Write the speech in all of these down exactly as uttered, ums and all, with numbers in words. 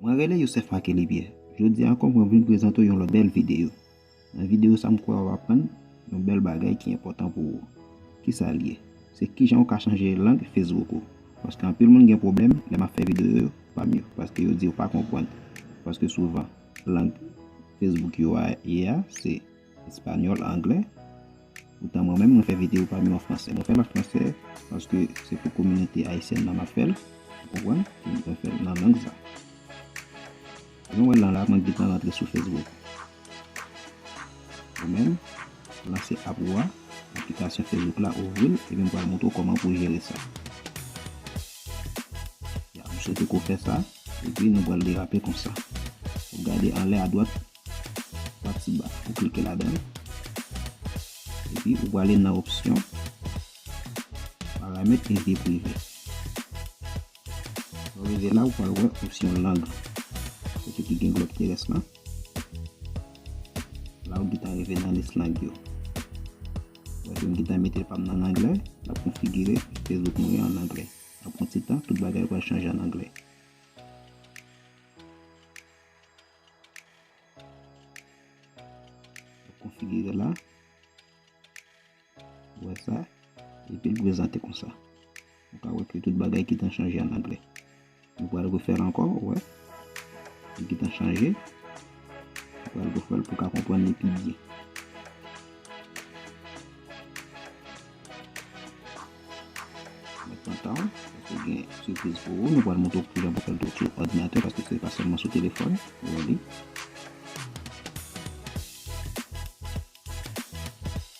Mwen rele Youssef Marc Lipierre. Jodi a ankò, mwen vin prezante w yon lòt bèl videyo. Nan videyo sa, m kwè w ap aprann yon bèl bagay ki enpòtan pou ou. Kisa l ye? Se kijan w ka chanje lang Facebook ou. Paske anpil moun gen pwoblèm lè m ap fè videyo yo pa m yo, paske yo di yo pa konprann. Paske souvan, lang Facebook yo a ye a, se espanyòl, anglè. Poutan mwen menm, mwen fè videyo pa m yo an fransè. Mwen fè l an fransè paske se pou kominote ayisyèn nan m ap fè l, ou konprann? Mwen fè l nan lang sa. Jan w wè l lan la, mwen gentan rantre sou Facebook. Ou menm, lanse app ou a, aplikasyon Facebook la, ouvri l, epi m pral montre w kòman pou w jere sa. Ya, m swete ke w fè sa, epi nou pral derape konsa. Ou gade anlè adwat, pa ti ba, ou klike ladan l. Epi ou prale nan opsyon paramèt e vi prive. Lè w rive la, ou pral wè opsyon lang. Kote ki gen glòb terès lan. La ou gentan rive nan lis lang yo. Ou wè ke m gentan mete pa m nan anglè, l ap konfigire Facebook mwen an anglè. L ap pran ti tan, tout bagay pral chanje an anglè. L ap konfigire la. Ou wè sa? Epi l prezante konsa. Ou ka wè ke tout bagay gentan chanje an anglè. Nou pral refè l ankò, ou wè. Li gentan chanje. Nou pral refè l pou w ka konprann li pi byen. Mèt pran tan w, paske gen sipriz pou ou. Nou pral montre w kijan pou fè l tou sou òdinatè, paske se pa sèlman sou telefòn ou wè li.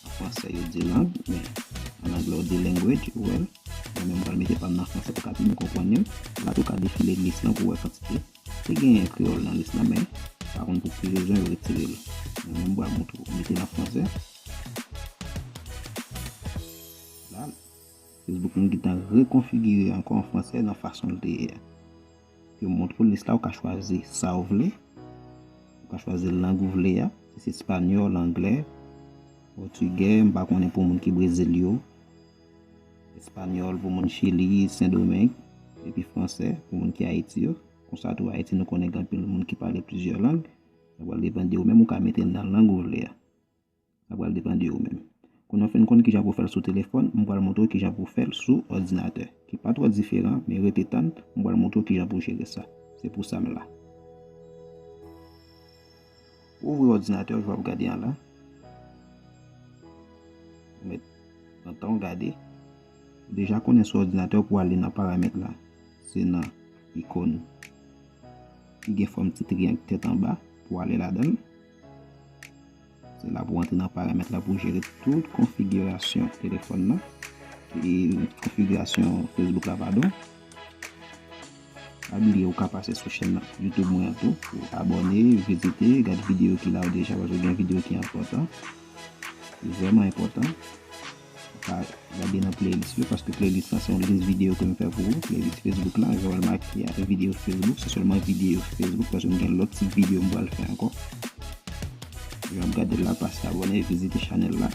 An fransè, yo di lang, men an anglè, yo di language, ou wè l. Mwen menm, m pral mete pa m nan fransè pou w ka pi byen konprann li. La tou, w ka defile lis lan pou w wè kantite. Te genyen kreyòl nan lis lan, men pa konn pou ki rezon yo retire l. Mwen menm, m pral montre w. Mete l an fransè. La, Facebook nou gentan rekonfigire ankò an fransè nan fason l te ye a. Yo montre w lis la, ou ka chwazi sa ou vle. Ou ka chwazi lang ou vle a. Si se espanyòl, anglè, pòtigè, m pa konnen pou moun ki Brezil yo. Espanyòl pou moun Chili, Sendomeng, epi fransè pou moun ki Ayiti yo. Konsa tou, Ayiti, nou konnen gen anpil moun ki pale plizyè lang. Sa pral depann de ou menm, ou ka mete l nan lang ou vle a. Sa pral depann de ou menm. Kounye a w fin konn kijan pou w fè l sou telefòn, m pral montre w kijan pou w fè l sou òdinatè, ki pa twò diferan, men rete tann, m pral montre w kijan pou w jere sa. Se pou sa m la. Ouvri òdinatè w, jan w ap gade an la. Ou mèt pran tan w gade. Ou deja konnen sou òdinatè w pou w ale nan paramèt la. Se nan ikòn ki gen fòm ti triyang tèt anba pou w ale ladan l. Se la pou w antre nan paramèt la pou w jere tout konfigirasyon telefòn nan. E konfigirasyon Facebook la, padon. Pa bliye ou ka pase sou chèn YouTube mwen an tou pou abòne, vizite, gade videyo ki la yo deja, paske gen videyo ki enpòtan, ki vrèman enpòtan. Ou ka gade nan playlist yo, paske playlist lan se yon lis videyo ke m fè pou ou. Playlist Facebook la, Joel Marc ki a videyo Facebook, se sèlman videyo Facebook, paske m gen lòt ti videyo m pral fè ankò. Jan w ap gade l la, pase abòne, vizite chanèl la.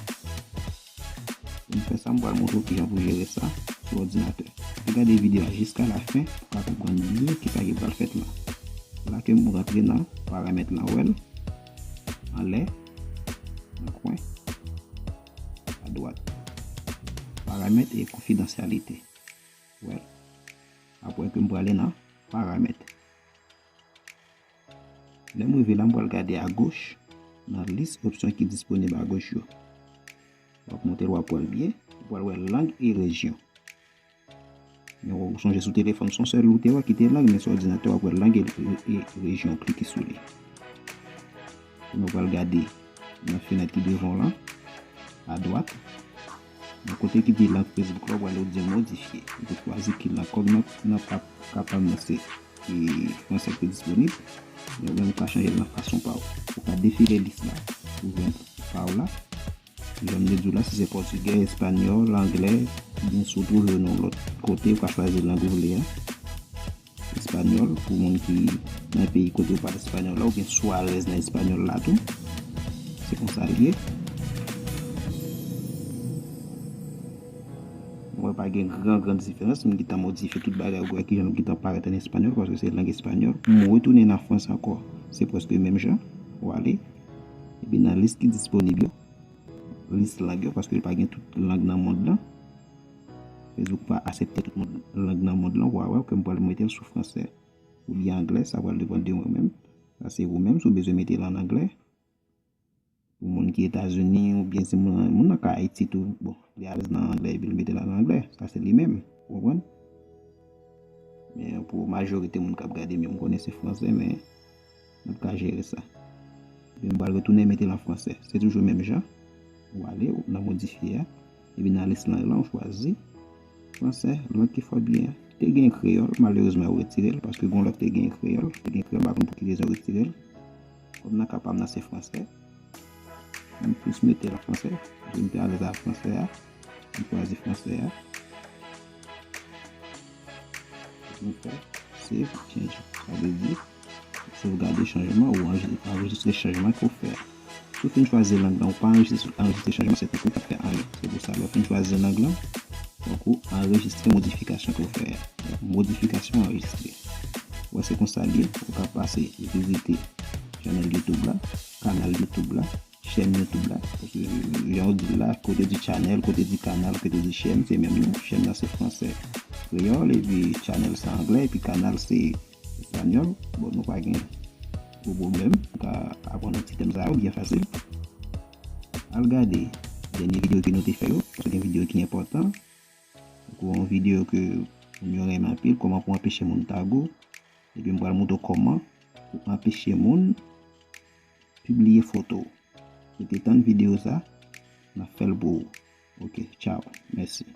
Pou m fè sa, m pral montre w kijan pou jere sa sou òdinatè. Ou gade videyo a jiska lafen pou w ka konprann byen kisa ki pral fèt la. La ke m rantre nan paramèt lan, ou wè l anlè, nan kwen adwat. Paramèt e konfidansyalite. Ou wè l. Apre ke m prale nan paramèt. Lè m rive la, m pral gade agoch nan lis opsyon ki disponib agoch yo. W ap monte l, w ap wè l byen. Ou pral wè lang e rejyon. Men w sonje sou telefòn, se yon sèl ou te wè ki te lang, men sou òdinatè, w ap wè lang e, e, e rejyon. Klike sou li. Kounye a w pral gade nan fenèt ki devan w lan, adwat. Nan kote ki di lang Facebook la, w pral ou di modifye. Ou te chwazi ki lang, kòm nan, nan pa, ka pa m nan se ki fransè ki disponib, men ou menm ou ka chanje l nan fason pa w. Ou ka defile lis la pou jwenn pa w la. Jan m te di w la, si se pòtigè, espanyòl, anglè, oubyen si w twouve w nan lòt kote, ou ka chwazi lang ou vle a. Espanyòl, pou moun ki nan peyi kote yo pale espanyòl la, oubyen si w alèz nan espanyòl la tou. Se konsa l ye. Ou wè, Pa gen gran, gran diferans. M gentan modifye tout bagay, ou wè kijan l gentan parèt an espanyòl, paske se lang espanyòl. M retounen nan fransè ankò. Se prèske menm jan. Ou ale. Epi nan lis ki disponib yo, lis lang yo, paske pa gen tout lang nan mond lan. Facebook pa aksepte tout mond, lang nan mond lan. Ou a wè ke m pral mete l sou fransè oubyen anglè, sa pral depann de mwen menm. Sa se ou menm, si w bezwen mete l an anglè. Pou moun ki Etazini, oubyen si moun, moun nan ka Ayiti tou, bon, li alèz nan anglè, epi l mete l an anglè. Sa se li menm, ou konprann? Men pou majorite moun k ap gade m yo, m konnen se fransè, men n ap ka jere sa. Epi m pral retounen mete l an fransè. Se toujou menm jan. Ou ale, ou nan modifye a. Epi nan lis lang lan, ou chwazi fransè, lang ki fòt byen an. Te gen kreyòl, malerezman, yo retire l, paske gen lòt te gen kreyòl. Te gen kreyòl, m pa konn pou ki rezon yo retire l. Kòm nan ka pa m nan se fransè, m plis mete l an fransè, paske m pi alèz ak fransè a. M chwazi fransè a. Sa m fè, save change. Sa vle di, sovgade chanjman ou anrejistre chanjman ke w fè a. Si w fin chwazi lang lan, ou pa anrejistre, anrejistre chanjman, se tankou w pa t fè anyen. Se pou sa, lè w fin chwazi lang lan, fòk ou anrejistre modifikasyon ke w fè a. Modifikasyon anrejistre. Wè, se konsa l ye. Ou ka pase vizite chanèl YouTube la, kanal YouTube la, chèn YouTube la. Paske, jan w di l la, kote di channel, kote di kanal, kote di chèn, se menm non. Chèn nan se fransè, kreyòl, epi channel se anglè, epi kanal se espanyòl. Bon, nou pa gen gwo pwoblèm. Ou ka aprann yon ti tèm sa yo byen fasil. Al gade dènye videyo ke nou te fè yo, paske gen videyo ki enpòtan. Tankou yon videyo ke moun yo renmen anpil, kòman pou anpeche moun tag ou. Epi m pral montre w kòman pou anpeche moun pibliye foto w. Rete tann videyo sa, n ap fè l pou ou. Ok, tchaw. Mèsi.